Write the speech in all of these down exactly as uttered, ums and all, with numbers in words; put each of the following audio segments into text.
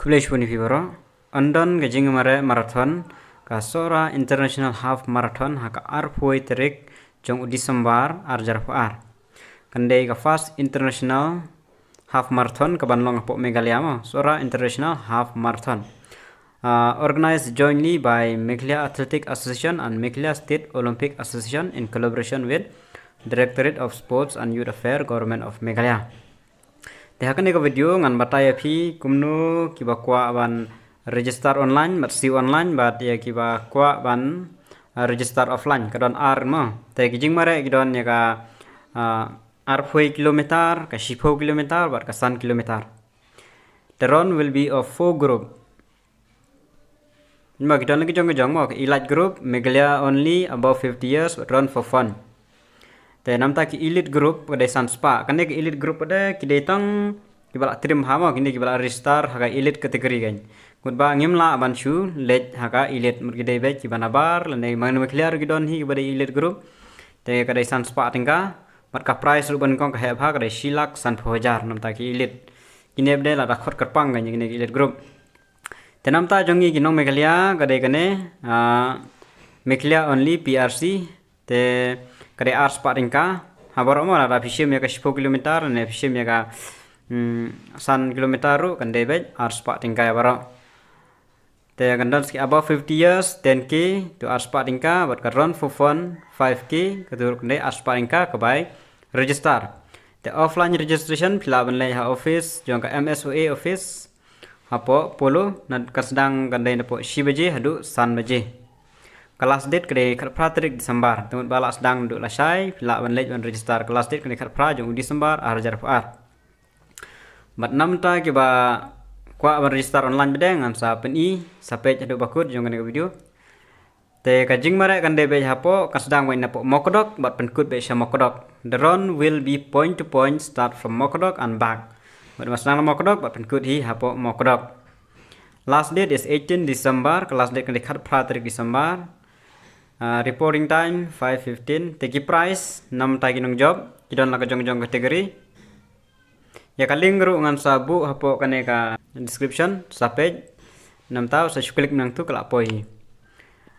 Khublei shibun ïa phi baroh. Yn don ka jingmareh marathon, ka Sohra International Half Marathon ha ka arphew tarik jong u December ar hajar arphew ar. Kan dei ka first international half marathon kaban long hapoh Meghalaya mo, Sohra International Half Marathon. Uh, organized jointly by Meghalaya Athletic Association and Meghalaya State Olympic Association in collaboration with Directorate of Sports and Youth Affairs, Government of Meghalaya. Te ha kane ka video ngan batai ïa phi kumno kiba kwah ban register online, bad siew online, bad ïa kiba kwah ban, uh, register offline, ka don ar mo. Te ki jingmareh ki don ïa ka, uh, arphew kilometer, ka shiphew kilometer, bad ka san kilometer. The run will be of four group. Mo, ki don la ki jong ki jong mo, ka elite group, Meghalaya only, above fifty years, but run for fun. Te namta ki elite group ka dei san spah. Kane ka elite group ka dei ki dei tang kiba la trim ha mo, kine kiba la register ha ka elite category kan. Mut ba ngim lah ban shu leit ha ka elite, mut ki dei beit kiba nabar, lane man Meghalaya ruh ki don hi kiba dei elite group. Te ka dei san spah tyngka, bad ka prize ruh ban kong ka heh bha, ka dei shi lak sanphew hajar namta ki elite. Kine ba dei lada khot kyrpang kan ïa kine ki elite group. Te namta jong ngi ki nong Meghalaya ka dei kane, ah, Meghalaya only P R C, te ka dei ar spah tyngka ha baroh mo, lada phi shim ïa ka shiphew kilometer ne phi shim ïa ka, hmm, san kilometer ruh kan dei beit ar spah tyngka ïa baroh. Te kan don sa ki above fifty years, ten K, to ar spah tyngka, bad ka run for fun, five K, katu ruh kan dei ar spah tyngka, ka bai register. Te offline registration phi lah ban leit ha office jong ka M S O A office hapoh Polo, na ka sdang kan dei napoh shi baje haduh san baje. Ka last date ka dei khatphra tarik December. Te mut ba la sdang naduh lashai, phi lah ban leit ban register. Ka last date ka dei khatphra jong u December ar hajar arphew ar. Bad namta kiba kwah ban register online ba dei, ngan sa pyni sa peit haduh ba kut jong kane ka video. Te ka jingmareh kan dei beit hapoh, ka sdang beit napoh Mokdok bad pynkut beit sha Mokdok. The run will be point to point, start from Mokdok and back. Bad ba sdang na Mokdok bad pynkut hi hapoh Mokdok. Last date is eighteen December, ka last date kan dei khatphra tarik December. Ah, reporting time five fifteen. Te ki prize namta ki nongjop, ki don la ka jong jong category. Ïa ka link ruh ngan sa buh hapoh kane ka description, sa peit. Namta sa shu click nangtu ka la poi.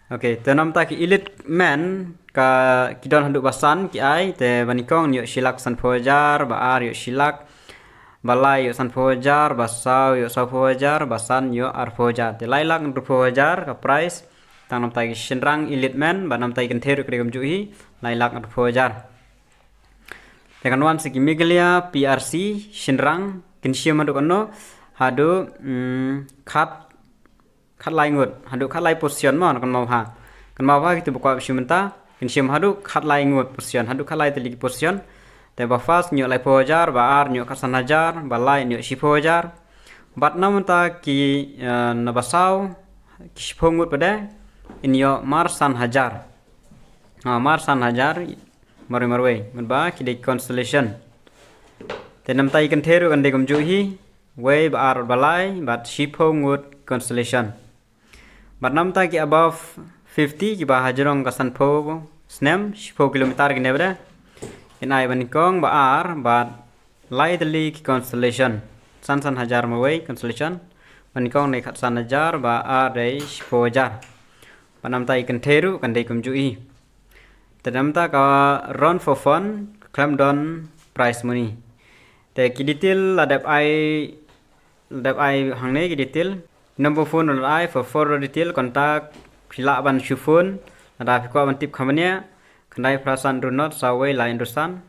Okay, te namta ki elite men ka ki don haduh ba san ki ai, te ba nyngkong ïoh shi lak sanphew hajar, ba ar ïoh shi lak, ba lai ïoh sanphew hajar, ba saw ïoh sawphew hajar, ba san ïoh arphew hajar. Te lai lak hynriewphew hajar ka prize. Tang namta ki shynrang elite men, bad namta ki kynthei ruh ka dei kumjuh hi, lai lak hynriewphew hajar. Te kan wan sa ki Meghalaya P R C shynrang, kin shim haduh katno, haduh, mm, khat, khatlai ngut, haduh khatlai position mo, kan mawbha. Kan mawbha kitu ba kwah shu mynta, kin shim haduh khatlai ngut position, haduh khatlai tylli ki position. Te ba first ïoh laiphew hajar, ba ar ïoh khatsan hajar, ba lai ïoh shiphew hajar. Bad namta ki, eh, na ba saw, ki shiphew ngut pat de, in ïoh marsan hajar. Ah, marsan hajar, marwei marwei. Mut ba ki dei consolation. Te namta ki kynthei ruh kan dei kumjuh hi, wei, ba ar, ba lai, bad shiphew ngut consolation. Bad namta ki above fifty, kiba hajrong ka sanphew snem, shiphew kilometer kine pat de, kin ai ba nyngkong, ba ar, bad lai tylli ki consolation. San san hajar marwei consolation. Ba nyngkong dei khatsan hajar, ba ar dei shiphew hajar. Bad namta ki kynthei ruh kan dei kumjuh hi. Te namta ka run for fun, khlem don prize money. Te ki detail la dep ai, la dep ai hangne ki detail. Number phone la ai, for further detail, contact, phi lah ban shu phone, lada phi kwah ban tip kham bniah, khyndai phra san hynriew nod saw wei lai hynriew san.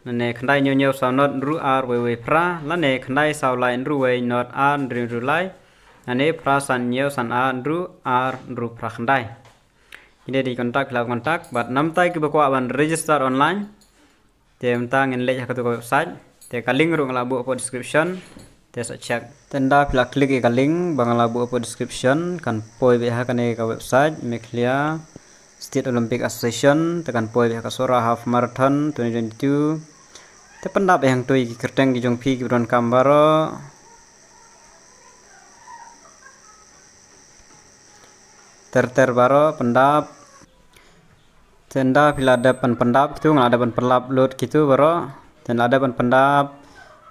Lane khyndai hynñiew hynñiew saw nod hynriew ar wei wei phra, lane khyndai saw lai hynriew wei nod ar hynriew hynriew lai. Lane phra san hynñiew san ar hynriew ar hynriew phra khyndai. Kine dei contact, phi lah contact, bad namta kiba kwah ban register online. Te mynta ngin leit ha katu ka website. Te ka link ruh nga la buh hapoh description. Te sa check. Te ynda phi la click ïa ka link ba nga la buh hapoh description, kan poi beit ha kane ka website, Meghalaya State Olympic Association, te kan poi beit ha ka Sohra Half Marathon twenty twenty-two. Te pyndap ïa hangto ïa ki kyrteng ki jong phi kiba donkam baroh. Ter ter baroh pyndap. Te ynda phi la dep ban pyndap kitu, nga la dep ban pyndap lut kitu baroh. Te nga la dep ban pyndap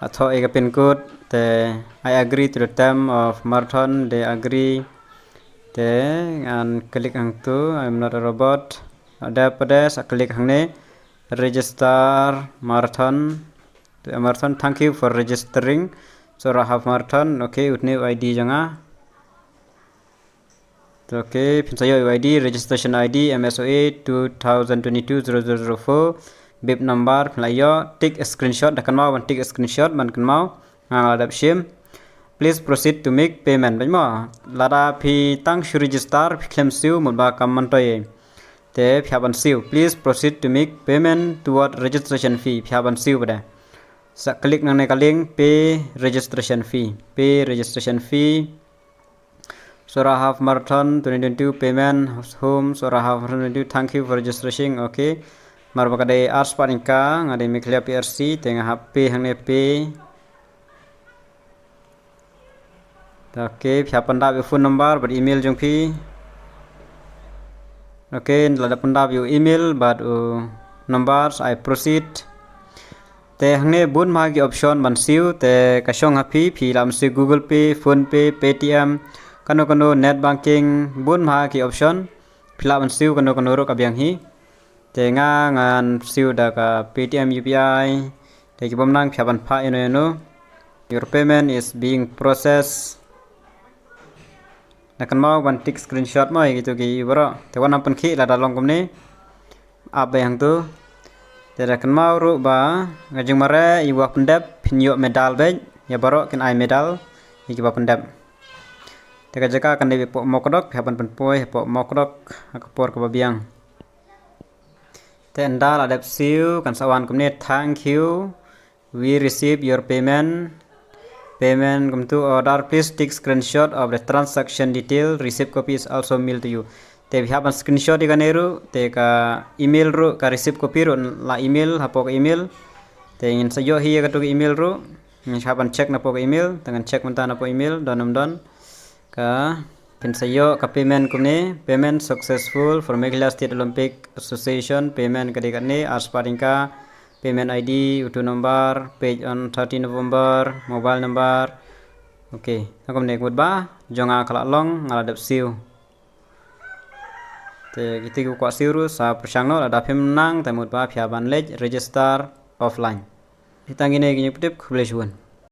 Atho ega pin code te I agree to the term of marathon, they agree. Te ngan click hangtu, I'm not a robot. Ada pada sa click hangne register marathon. To a marathon, thank you for registering. So ra half marathon, okay, utne ID janga. Okay, phin sa ïoh ID, registration ID, M S O A two thousand twenty-two zero zero zero four, bib number, phin la ïoh, take a screenshot, da kan mau ban take a screenshot, ban kan mau, nga la dep shim. Please proceed to make payment, bad mo, lada phi tang shu register, phi khlem siew, mut ba kam man toi. Te phi hap ban siew, please proceed to make payment toward registration fee, phi hap ban siew bad. Sa click nangne ka link, pay registration fee, pay registration fee. Sora half marathon twenty twenty-two payment home, Sora half marathon twenty-two, thank you for registration. Okay. Mar ba ka dei ar spah tyngka, nga dei Meghalaya P R C, te nga hap pay hangne pay. Okay, phi hap pyndap ïa u phone number bad email jong phi. Okay, lada pyndap ïa u email bad u number, I proceed. Te hangne bun ma ki option ban siew, te ka shong ha phi, phi lah ban siew Google Pay, PhonePe, Paytm, kano kano, net banking, bun ma ki option, phi lah ban siew kano kano ruh ka biang hi. Te nga ngan siew da ka Paytm U P I, te ki bym nang phi hap ban phah ïano ïano. Your payment is being processed. Da kan mau ban take screenshot mo ïa kitu ki baroh. Te wan nang pynkhih lada long kumne. Ap beit hangtu. Te da kan mau ruh ba nga jingmare ïa wa pyndep phin ïoh medal beit, ïa baroh kin ai medal ïa ki ba pyndep. Te ka jaka kan dei hapoh Mokdok, phi hap ban pynpoi hapoh Mokdok ha ka por kaba biang. Te ynda la dep siew kan sa wan kumne, thank you. We receive your payment. Payment kumtu order, please take screenshot of the transaction detail. Receipt copy is also mailed to you. Te phi hap ban screenshot ïa kane ruh, te ka email ruh, ka receipt copy ruh la email hapoh ka email. Te ngin sa ïoh hi ïa katu ka email ruh. Ngin sa hap ban check napoh ka email, te ngan check mynta napoh email, don ym don. Ka, phin sa ïoh ka payment kumne, payment successful for Meghalaya State Olympic Association, payment ka dei katne, ar spah tyngka, payment I D, U T O number, paid on thirteen November, mobile number. Okay, na kumne, mut ba jong nga ka la long, nga la dep siew. Te kito ki kwah siew ruh sa pyrshang noh, lada phim nang, te mut ba phi hap ban leit register offline. Te tang kine ki jingpyntip, khublei shibun.